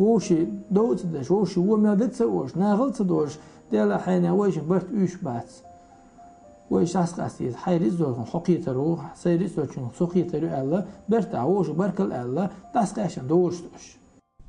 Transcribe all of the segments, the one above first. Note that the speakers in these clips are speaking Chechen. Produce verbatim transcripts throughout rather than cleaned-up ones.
Вовши дов ца деш, вовши во мел де ца ош, нахал ца дош, Дела хьайна вайшин барт уьш бац. Вай шас къастийз, хьай рицдорхун хьо кхетар ву, сай рицдорчун со кхетар ю аьлла, бертахь вовши баркал аьлла, дас къаьшан довш туш.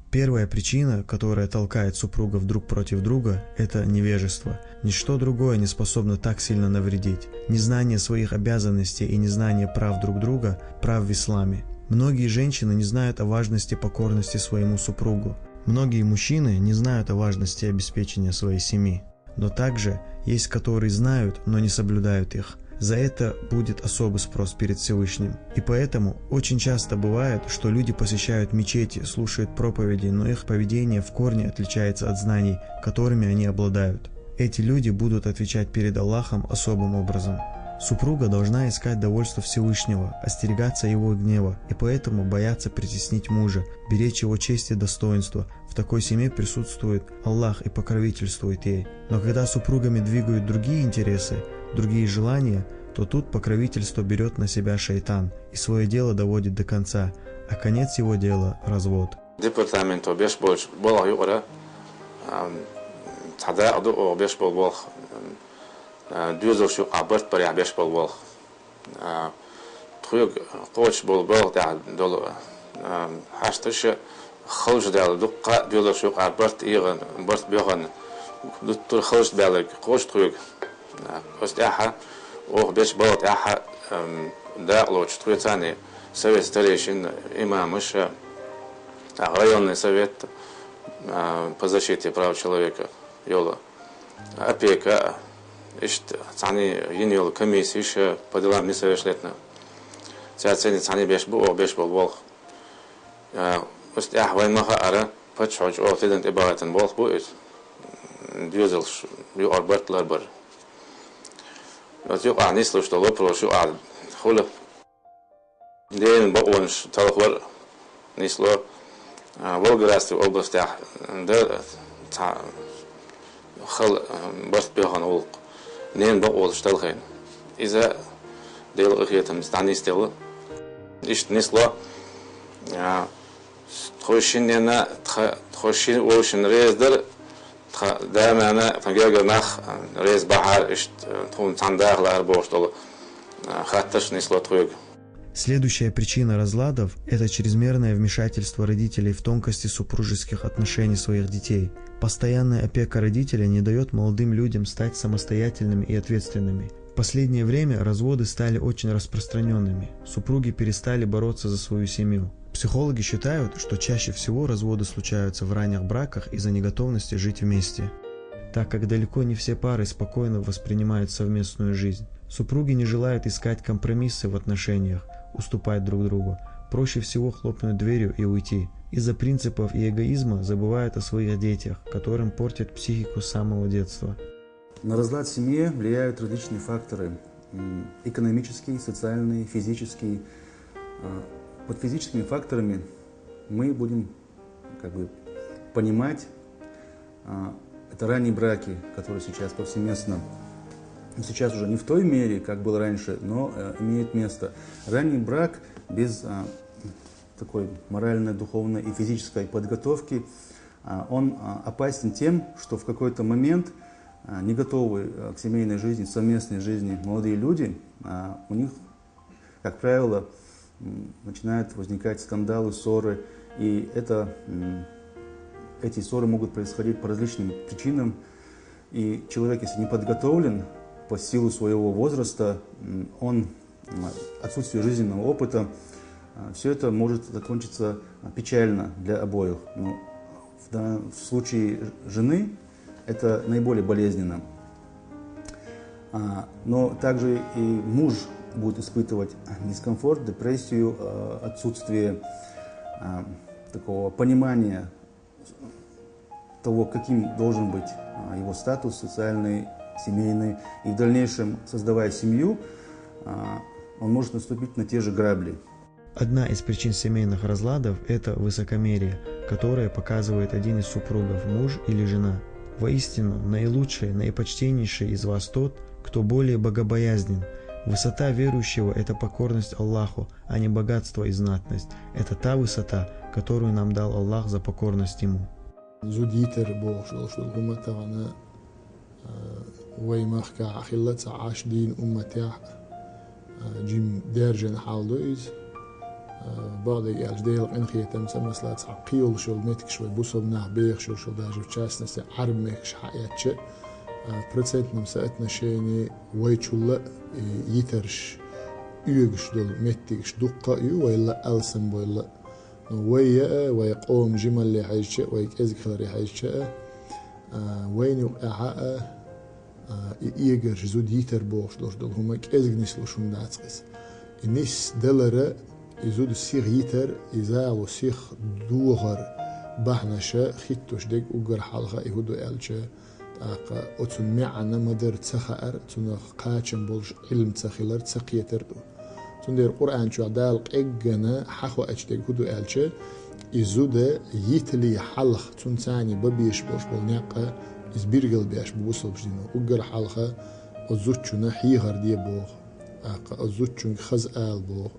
Первая причина, которая толкает супругов друг против друга, это невежество. Ничто другое не способно так сильно навредить. Незнание своих обязанностей и незнание прав друг друга, прав в исламе. Многие женщины не знают о важности покорности своему супругу. Многие мужчины не знают о важности обеспечения своей семьи. Но также есть, которые знают, но не соблюдают их. За это будет особый спрос перед Всевышним. И поэтому очень часто бывает, что люди посещают мечети, слушают проповеди, но их поведение в корне отличается от знаний, которыми они обладают. Эти люди будут отвечать перед Аллахом особым образом. Супруга должна искать довольство Всевышнего, остерегаться его гнева и поэтому бояться притеснить мужа, беречь его честь и достоинство. В такой семье присутствует Аллах и покровительствует ей. Но когда супругами двигают другие интересы, другие желания, то тут покровительство берет на себя шайтан и свое дело доводит до конца, а конец его дела – развод. Департаменто беш болча болх юкъара, ам, цхьа дакъа ду оха беш бола болх, ам, а, доьзалш юкъа барт барехь беш бола болх. А, тхоьга кхочуш болу балха тӀехь долу, а, хьашташа халш даьлла дуккха а доьзалш юкъа барт эгӀана, барт боьхана, дуттур халш баьлларг кхочуш тхоьга. А, оцу тӀехьа, оха бечу балха тӀехьа, ам, дакъалоцуш тхоьца цхьаьна совет старейшин, имамаша, а, районный совет, а, по защите прав человека йолу. Опека, иштта цхьаьна йина йолу комиссеш, э, по делам несовершеннолетних. Цаьрца цхьаьна беш бу, оха беш болу болх. Э, оцу тӀехь вайн ма хаъара, паччахьо чӀогӀа тидам тӀебахийтина болх бу иза. Доьзалш юкъара барт ларбар. Оцу юкъахь нислуш долу вопросаш юкъахь хуьлу. Ненан бакъонаш талхор нисло, а, Волгоградская областехь дан цхьа хала, а, барт боьхана гӀуллакх. Ненан бакъонаш талхийна. Иза Делан къинхетамца дӀанисделла. Иштта нисло, а, тхо шиннена, тха-, тхо шин вовшийн реза дара, тхан да-нана, тхан гергара нах реза бахьара, иштта тхуна цхьаьна даха лаьара бохуш долу, а, хаттарш нисло тхоьга. Следующая причина разладов – это чрезмерное вмешательство родителей в тонкости супружеских отношений своих детей. Постоянная опека родителя не даёт молодым людям стать самостоятельными и ответственными. В последнее время разводы стали очень распространёнными. Супруги перестали бороться за свою семью. Психологи считают, что чаще всего разводы случаются в ранних браках из-за неготовности жить вместе, так как далеко не все пары спокойно воспринимают совместную жизнь. Супруги не желают искать компромиссы в отношениях, уступать друг другу. Проще всего хлопнуть дверью и уйти. Из-за принципов и эгоизма забывают о своих детях, которым портят психику с самого детства. На разлад в семье влияют различные факторы. М, экономический, социальный, физический. А, под физическими факторами мы будем как бы понимать, а, это ранние браки, которые сейчас повсеместно, ну, сейчас уже не в той мере, как было раньше, но, э, имеют место. Ранний брак без, а, такой моральной, духовной и физической подготовки, а, он, а, опасен тем, что в какой-то момент, а, не готовые, а, к семейной жизни, совместной жизни молодые люди, а, у них, как правило, м, начинают возникать скандалы, ссоры, и это, м, эти ссоры могут происходить по различным причинам, и человек, если не подготовлен по силу своего возраста, м, он, м, отсутствие жизненного опыта, а, всё это может закончиться, а, печально для обоих. Но в дан-, в случае ж-, жены это наиболее болезненно. А, но также и муж будет испытывать дискомфорт, депрессию, а, отсутствие, а, такого понимания того, каким должен быть, а, его статус социальный, семейный. И в дальнейшем, создавая семью, а, он может наступить на те же грабли. Одна из причин семейных разладов – это высокомерие, которое показывает один из супругов, муж или жена. Воистину, наилучший, наипочтеннейший из вас тот, кто более богобоязнен, Высота верующего — это покорность Аллаху, а не богатство и знатность. Это та высота, которую нам дал Аллах за покорность Ему. Зуда йитар бохуш долуш долу хӀума тахана, а, вай махкахь а хилла ца Ӏаш дийна умматехь, а, жим даьржина хьал ду иза. А, бакъдерг аьлча, Делан къинхетамца, масала, цхьа кхийолуш йолу меттигаш вай бусалба нах бехаш йолуш йолу, даже в частности Ӏарб мехкаш хьаэцча, а, процентном соотношении вайчулла а, и йитарш оьгуш долу меттигаш дуккха а ю, вай ла алсам вай ла. Ну, вай а, вай къоман жималле хьаьжча а, вай кӀезиг хиларе хьаьжча а, а, вайна юкъахь а, а, и оьгуш зуда йитар бохуш долуш долу хӀума кӀезиг нислуш хӀума дац иза. И нисдалара, и зуда сиха йитар, и загӀо сиха дохар бахьанаша хӀиттош дерг уггар хьалха и хӀун ду аьлча, тӀаккха оцу маьӀна ма-дарра ца хаар, цунах кхачам болуш Ӏилма ца хилар, ца кхетар ду. Цундела Къуръан чохь Дала къеггина хьахоуьйтуш дерг хӀун ду аьлча, и зуда йитале хьалха цунна царний бан безаш болуш болу некъ а иза билгалбеш бу бусалба дино. Уггар хьалха оцу зудчунна хьехар де боху, тӀаккха оцу зудчуьнга хаза ала боху,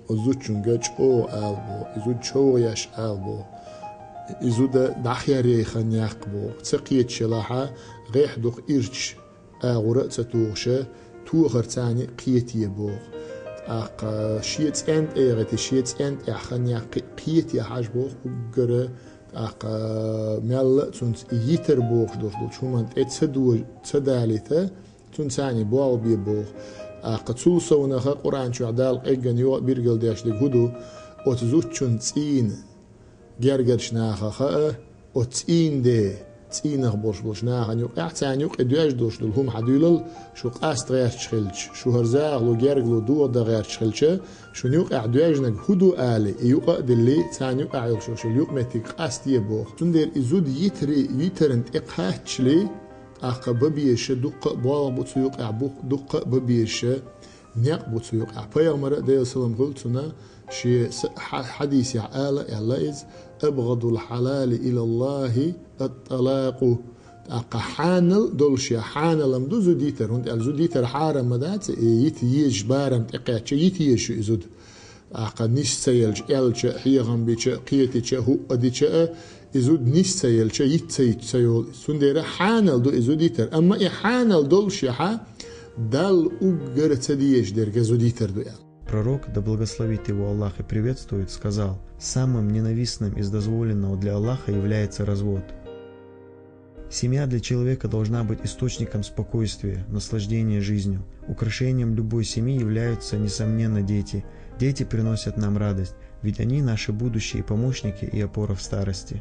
оцу зудчуьнга чӀогӀа ала боху, и зуда човгӀа еш ала боху, и зуда дӀахеръяйхана яккха боху. Ца кхеташ елахь а, гӀехь дукха ирча агӀора а ца тухуша, тохар царний кхетае боху. ТӀаккха шен цӀен тӀе а гӀити, шен цӀен тӀехь хан яккхий кхетае хьажа боху уггара, тӀаккха мелла а цунца йитар бохуш долуш долчу хӀуманна тӀе ца до-, ца далийта, цунна царний болх бе боху. ТӀаккха цул совнаха Къуръан чохь Дала къеггина юха а билгалдеш дерг хӀун ду, оцу зудчун цӀийнан гергарчу наха хаа, оцу цӀийнан де, цӀийнах болуш болчу нахана юкъахь, царна юкъе доьжна долуш долу хӀума хьан дуьйлал, шу къаста гӀерташ хилча, шу хӀара загӀало, гергалу дохо дан гӀерташ хилча, шуна юкъахь доьжнарг хӀун ду алий, и юкъа а диллий, царна юкъахь йолуш йолу юкъаметтиг къастае боху. Цундела и зуда йитаре, йитарна тӀе кхаччале, тӀаккха бан безаша дуккха а болх бу цу юкъахь, бу-, дуккха а бан безаша некъ бу цу юкъахь. Пайхамара, Делан салам хуьлда цунна, шен са-, хьа-, хьадисехь ала а аьлла иза: «АбгӀадул хьалали илаллахӀи ат-талакъу». ТӀаккха хьанал долуш я, хьанал-м ду зуда йитар, хӀунда аьлча зуда йитар хьарам ма дац, и йита езаш барам тӀекхаьчча, йита езаш ю и зуда. ТӀаккха нис ца елча, аьлча а, хьехам бича а, кхетича а, хӀуъа дича а, и зуда нис ца елча, йита ца йитча ца йолу. Цундела хьанал ду и зуда йитар. Амма и хьанал долуш яхьа, Далла уггар ца дезаш дерг зуда йитар ду аьлла. Пророк, да благословит его Аллах и приветствует, сказал: «Самым ненавистным из дозволенного для Аллаха является развод». Семья для человека должна быть источником спокойствия, наслаждения жизнью. Украшением любой семьи являются, несомненно, дети. Дети приносят нам радость, ведь они наши будущие помощники и опора в старости.